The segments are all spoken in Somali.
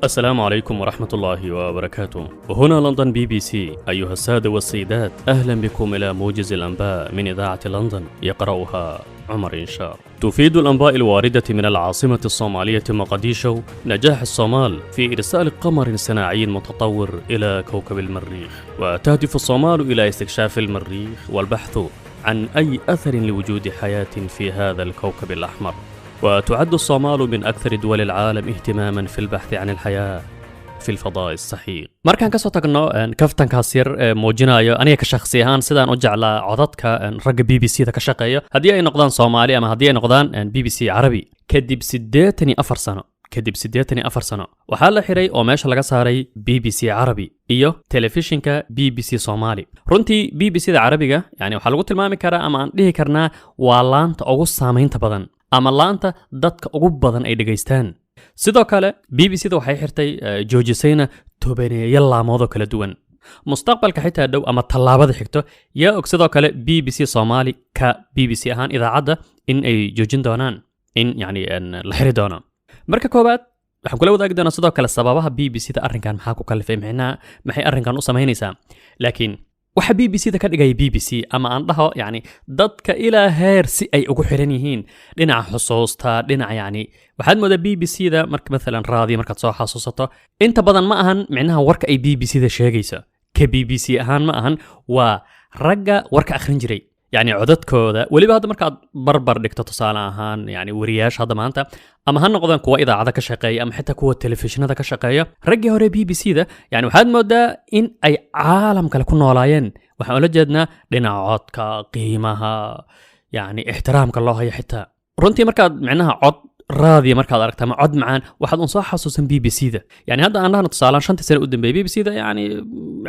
السلام عليكم ورحمة الله وبركاته. هنا لندن بي بي سي. أيها السادة والسيدات، أهلا بكم إلى موجز الأنباء من إذاعة لندن، يقرأها عمر إنشار. تفيد الأنباء الواردة من العاصمة الصومالية مقديشو نجاح الصومال في إرسال قمر صناعي متطور إلى كوكب المريخ، وتهدف الصومال إلى استكشاف المريخ والبحث عن أي أثر لوجود حياة في هذا الكوكب الأحمر. وتعد الصومال من أكثر دول العالم اهتماما في البحث عن الحياة في الفضاء السحيق. Markaan kasoo tagno kaftankaas yar ee muujinayo aniga ka shakhsi ahaan sidaan u jeclaa codadka ragga BBC da ka shaqeeya, haddii ay noqdaan Soomaali ama haddii ay noqdaan BBC Carabi. Kadib 84 sano, kadib 84 sano waxaa la xiray oo meesha laga saaray BBC Carabi iyo telefishinka BBC Soomaali. Runtii BBC da Carabiga yani waxaa lagu tilmaami karaa ama aan dhihi karnaa waa laanta ugu saamaynta badan ama laanta dadka ugu badan ay dhegaystaan. Sidoo kale BBC da waxay xirtay, joojisayna tobaneeyo laamood oo kala duwan. Mustaqbalka xitaa dhow ama tallaabada xigto yaa og, sidoo kale BBC Soomaali ka BBC ahaan idaacadda in ay joojin doonaan, in yani la xiri doono. Marka koowaad waxaan kula wadaagi doonaa sidoo kale sababaha BBC da arrinkan maxaa ku kalifay, micnaha maxay arrinkan u samaynaysaa. Laakiin waxa BBC da ka dhigaya BBC, ama aan dhaho yani dadka ilaa heer si ay ugu xiran yihiin dhinaca xusuusta, dhinaca yani waxaad moodaa BBC da marka maalan raadiyo markaad soo xasuusato, inta badan ma ahan micnaha warka ay BBC da sheegayso ka BBC ahaan ma ahan, waa ragga warka akhrin jiray, yani codadkooda. Weliba hadda markaad barbar dhigto tusaale ahaan yani wariyaasha hadda maanta, ama ha noqdaan kuwa idaacada ka shaqeeya ama xitaa kuwa telefishinada ka shaqeeya, raggii hore BBC da yani waxaad moodaa in ay caalam kale ku noolaayeen. Waxaan ula jeednaa dhinaca codka, qiimaha, yani ixtiraamka loo hayo. Xitaa runtii markaad micnaha cod raadiya markaad aragta ama cod macaan, waxaad un soo xasuusan BBC da. Yani hadda aan dhahno tusaalaan 5-tii sane u dambeeyay BBC da yani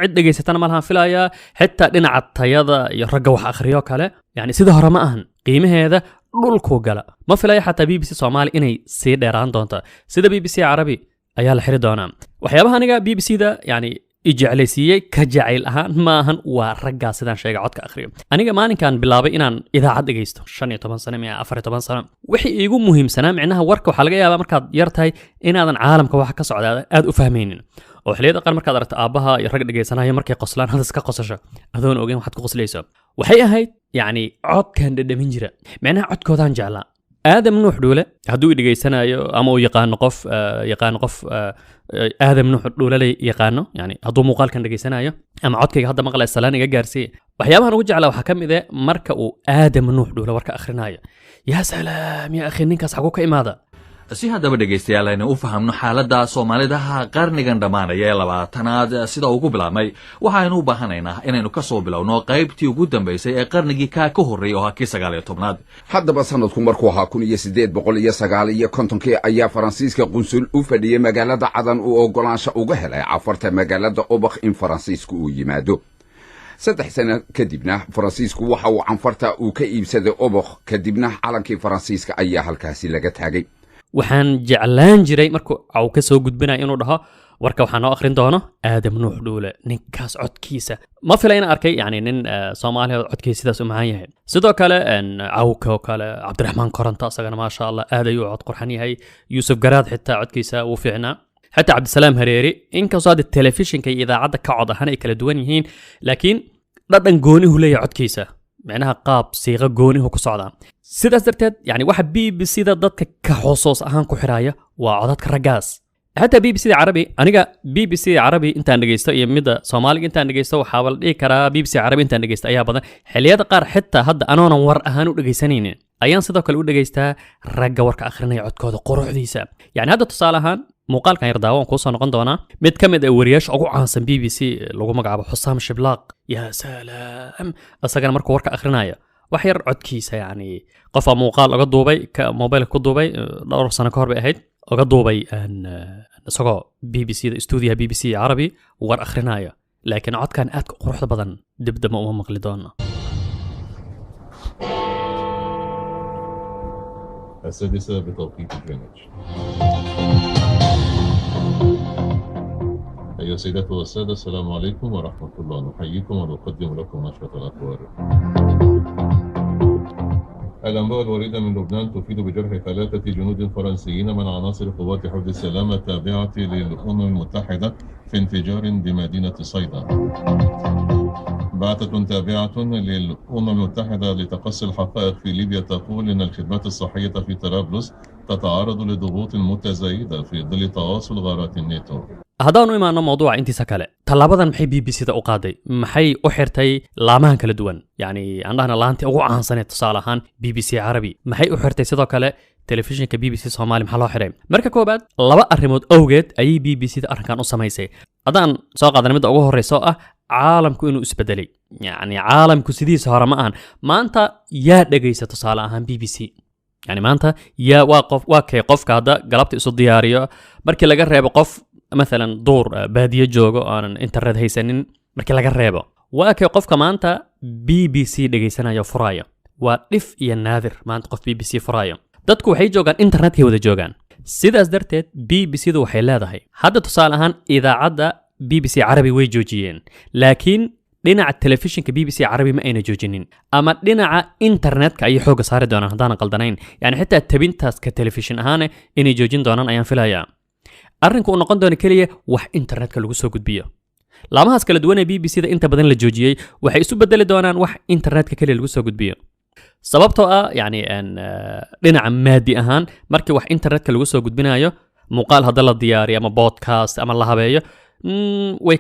cid dhegaysatana ma lahaan filayaa. Xitaa dhinaca tayada iyo ragga wax akhriyo kale yani sida hore ma ahan, qiimaheeda dhulkuu gala. Ma filaya xataa BBC Soomaali inay sii dheeraan doonta. Sida BBC Carabi ayaa la xiri doonaa. Waxyaabaha aniga BBC da yani i jeclaysiiyey ka jacayl ahaan ma ahan, waa raggaa sidaan sheegay codka akhriyo. Aniga maalinkan bilaabay inaan idaacad dhegaysto, 15 sano miya, 14 sano, wixii iigu muhiimsanaa micnaha warka waxaa laga yaabaa markaad yar tahay inaadan caalamka waxa ka socda aad u fahmaynin, oo xilliyada qaar markaad aragto aabbaha iyo rag dhegaysanaya markay qoslaan had iska qosasho adoon ogeyn waxaad ku qoslayso. Waxay ahayd yacni codkan dhadhamin jira, micnaha codkoodaan jeclaa. Aadam Nuux Dhuule hadduu i dhegaysanayo ama uu yaqaano qof yaqaano qof Aadam Nuux Dhuule la yaqaano, yani hadduu muuqaalkan dhegaysanayo ama codkayga hadda maqlaya, salaan iga gaarsiiye. Waxyaabahan ugu jeclaa waxaa ka mid eh marka uu Aadam Nuux Dhuule warka akhrinayo. Yaa salaam ya akhi, ninkaas xaguu ka imaada? Si haddaba dhegaystayaal aynu u fahamno xaaladda Soomaalidaha qarnigan dhammaanaya ee 20aad sida ugu bilaabmay, waxaynu u baahanaynaa inaynu ka soo bilowno qaybtii ugu dambaysay ee qarnigii kaa ka horreeyay oo ahaa kii 19aad. Haddaba sanadku markuu ahaa 1859-kii ayaa Faransiiska qunsul u fadhiyey magaalada Cadan uu oggolaansho uga helay Cafarta magaalada Obakh in Faransiisku uu yimaado. 3 sano kadibna Faransiisku waxa uu Canfarta uu ka iibsaday Obokh, kadibna calankii Faransiiska ayaa halkaasi laga taagay. Waxaan jeclaan jiray markuu caw ka soo gudbinayo inuu dhaho warka waxaa noo akhrin doono Aadam Nuux Dhuule. Ninkaas codkiisa ma fila in arkay yani nin Soomaaliya oo codkiisa sidaas u macaan yahay. Sidoo kale cawka oo kale, Cabdiraxmaan Koronto isagana maasha Allah aad ayuu u cod qurxan yahay. Yuusuf Garaad xitaa codkiisa wuu fiicnaa. Xitaa Cabdisalaam Hareeri, inkastoo hadda telefishinka iyo idaacadda ka cod ahaan ay kala duwan yihiin, laakiin dhadhan goonihu leeyahay codkiisa, micnaha qaab siiqo goonihu ku socdaa. Sidaas darteed yani waxa BBC da dadka ka xusuus ahaan ku xiraya waa codadka raggaas. Xataa BBC da Carabi, aniga BBC da Carabi intaan dhegeysto iyo midda Soomaaliga intaan dhegeysto, waxaaba la dhihi karaa BBC Carabi intaan dhegeysto ayaa badan. Xilliyada qaar xitaa hadda anoonan war ahaan u dhegeysanaynin ayaan sidoo kale u dhegeystaa ragga warka akhrinaya codkooda quruxdiisa. Yani hadda tusaale ahaan muuqaalkan yar daawo, aan kuusoo noqon doonaa. Mid ka mid ah wariyaasha ugu caansan BBC lagu magacaabo Xusaam Shiblaaq, yaa salaam, isagana markuu warka akhrinayo wax yar codkiisa yani qofaa muuqaal oga duubay, ka mobilka ku duubay, dhowr sano ka hor bay ahayd, oga duubay isagoo BBC da stuudiyaha BBC Carabi war akhrinaya. Laakiin codkan aadka u quruxda badan dib dambe uma maqli doono. السادسة بتوقيت جرينتش. أيها السيدات والسادة، السلام عليكم ورحمة الله، نحييكم ونقدم لكم نشرة الأخبار. الأنباء الواردة من لبنان تفيد بجرح 3 جنود فرنسيين من عناصر قوات حفظ السلام التابعة للأمم المتحدة في انفجار بمدينة صيدا. بعثة تابعة للأمم المتحدة لتقصي الحقائق في ليبيا تقول إن الخدمات الصحية في طرابلس تتعرض لضغوط متزايدة في ظل تواصل غارات الناتو. Haddaanu imaano mawduuca intiisa kale, tallaabadan maxay BBC da u qaaday? Maxay u xirtay laamahan kala duwan? Yacni aan dhahna laantii ugu caansaneed, tusaale ahaan BBC Carabi, maxay u xirtay? Sidoo kale telefishinka BBC Soomaali maxaa loo xiray? Marka koobaad, laba arrimood awgeed ayay BBC da arrinkan u samaysay. Haddaan soo qaadana midda ugu horreysa oo ah caalamku inuu isbedelay, yacni caalamku sidiisa hore ma ahan. Maanta yaa dhegaysa, tusaale ahaan, BBC? Yani maanta yaa waa qof, waa kay qofka hadda galabta isu diyaariyo, markii laga reebo qof maalan duur baadiye joogo oo aanan internet haysanin markii laga reebo, waa kay qofka maanta BBC dhegaysanayo, furaayo? Waa dhif iyo naadir maanta qof BBC furaayo. Dadku waxay joogaan internetkay wada joogaan. Sidaas darteed BBC du waxay leedahay hadda, tusaale ahaan, idaacadda BBC Carabi way joojiyeen, laakiin dhinaca telefishinka BBC Carabi ma ayna joojinin, ama dhinaca internetka ayay xoogga saari doonaan haddaanan qaldanayn. Yani xitaa tabintaas ka telefishin ahaane inay joojin doonaan ayaan filayaa. Arrinku uu noqon doono keliya wax internetka lagu soo gudbiyo. Laamahaas kala duwan ee BBC da inta badan la joojiyey waxay isu bedeli doonaan wax internetka keliya lagu soo gudbiyo, sababtoo ah yani dhinaca maadi ahaan markii wax internetka lagu soo gudbinayo, muuqaal hadda la diyaariyo ama podcast ama la habeeyo, way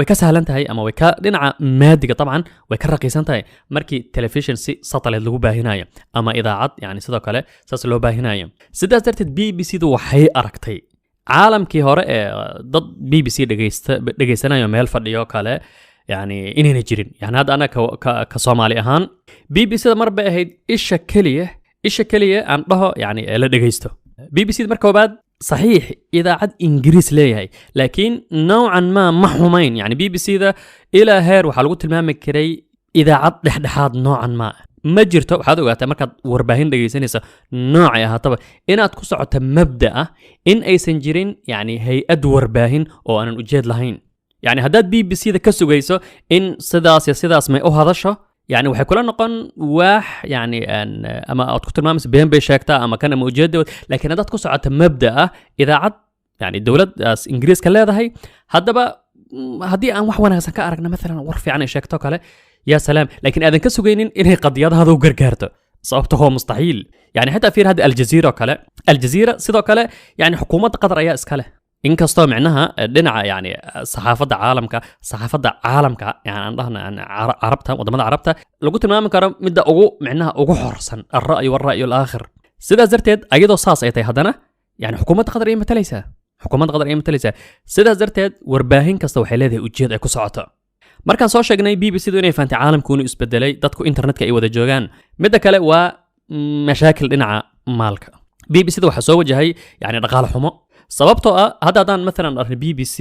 ka sahlan tahay ama way ka dhinaca maadiga dabcan way ka raqiisan tahay markii television si satellite lagu baahinayo ama idaacad yani sidoo kale saas loo baahinayo. Sidaas darteed BBC du waxay aragtay caalamkii hore ee dad BBC dhegaysta dhegaysanayo meel fadhiyo kale yani inayna jirin. Yani hadda anaga ka Soomaali ahaan BBC da mar bay ahayd isha keliya aan dhaho yani ee la dhegaysto. BBC da marka koobaad saxiix idaacad Ingiriis leeyahay, laakiin nowcan ma ma xumayn. Yani BBC da ilaa heer waxaa lagu tilmaami karay idaacad dhexdhexaad noocan ma. Ma jirto, waxaad ogaataa markaad warbaahin dhegaysanaysa noocay ahaataba inaad ku socoto mabda ah in aysan jirin yani hay-ad warbaahin oo aanan ujeed lahayn. Yani haddaad BBC da ka sugayso in sidaas iyo sidaas may u hadasho, yani waxay kula noqon waax yani ama aad ku tilmaamayso been bay sheegtaa ama kan ama ujeedadood. Laakiin haddaad ku socoto mabda ah idaacad yani dowladdaas Ingiriiska leedahay, haddaba haddii aan wax wanaagsan ka aragna, maalan war fiican ay sheegto kale, yaa salaam, laakiin aadan ka sugaynin inay qadiyadahaada u gargaarto, sababto waa mustaxiil. Yani xitaa fiir hadda Aljazeera oo kale. Aljazeera sidoo kale yani xukuumadda Qatar ayaa iska leh, inkastoo micnaha dhinaca yani saxaafadda caalamka yani aan dhahna yani Carabta, wadamada Carabta lagu tilmaami karo midda ugu micnaha ugu xorsan الرأي والرأي الآخر. Sidaas darteed ayadoo saas ay tahay haddana yani xukuumadda Qatar ayay matalaysaa, xukuumadda Qatar ayay matalaysaa. Sidaas darteed warbaahin kasta waxay leedahay ujeed ay ku socoto. Markaan soo sheegnay BBC du inay fahantay caalamku inuu isbedelay, dadku internetka ay wada joogaan, midda kale waa mashaakil dhinaca maalka. BBC da waxaa soo wajahay yani dhaqaale xumo, sababtoo ah hadda haddaan maalan arrin BBC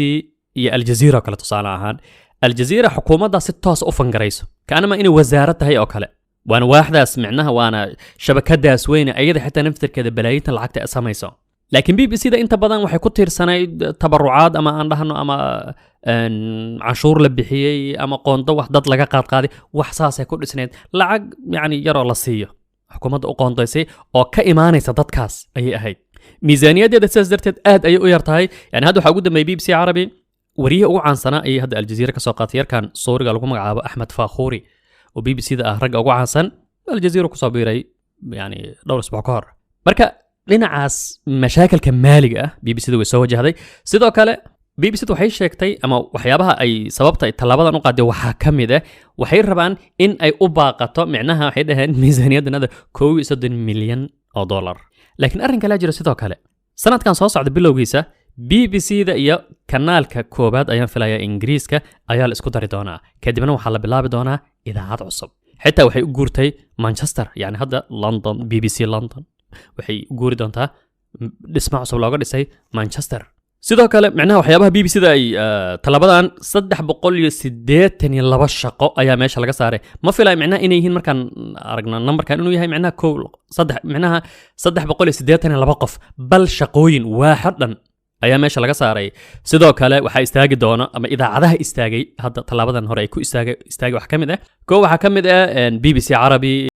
iyo Aljazeera oo kale, tusaale ahaan Aljazeera xukuumaddaa si toos u fangarayso, kaanama inay wasaarad tahay oo kale, waana waaxdaas micnaha waana shabakadaas weyne ayada xitaa naftirkeeda balaayiinta lacagta ay samayso. Laakiin BBC da inta badan waxay ku tiirsanayd tabarucaad ama aan dhahno ama canshuur la bixiyey ama qoondo wax dad laga qaadqaaday, wax saasay ku dhisnayd. Lacag yacni yaroo la siiyo xukuumadda u qoondaysay oo ka imaanaysa dadkaas ayay ahayd miisaaniyaddeeda. Sidaas darteed aad ayay u yar tahay. Yani hadda waxaa ugu dambeeyay BBC Carabi wariyihii ugu caansanaa ayay hadda Aljazeera ka soo qaatay, yarkan Suuriga lagu magacaabo Axmed Fakhuri oo BBC da ah ragga ugu caansan, Aljazeera kusoo biiray yani dhowr isbuuc ka hor. Marka dhinacaas mashaakilka maaliga ah BBC da way soo wajahday. Sidoo kale BBC da waxay sheegtay ama waxyaabaha ay sababta ay tallaabadan u qaadeen waxaa ka mid ah waxay rabaan in ay u baaqato micnaha waxay dhaheen miisaaniyaddanada 31 milyan oo dollar. Laakiin arrin kalaa jira sidoo kale. Sanadkan soo socda bilowgiisa BBC da iyo kanaalka koobaad ayaan filayaa Ingiriiska ayaa la isku dari doonaa, kadibna waxaa la bilaabi doonaa idaacad cusub. Xitaa waxay u guurtay Manchester, yani hadda London, BBC London waxay u guuri doontaa dhismo cusub looga dhisay Manchester. Sidoo kale micnaha waxyaabaha BBC da ay talabadan 382 shaqo ayaa meesha laga saaray. Ma filay micnaha inay yihiin, markaan aragno numberkan, inuu yahay micnaha kow saddex micnaha 382 qof, bal shaqooyin waaxo dhan ayaa meesha laga saaray. Sidoo kale waxaa istaagi doona ama idaacadaha istaagay hadda tallaabadan hore ay ku istaagay wax ka mid ah, kow waxaa ka mid ah BBC Carabi.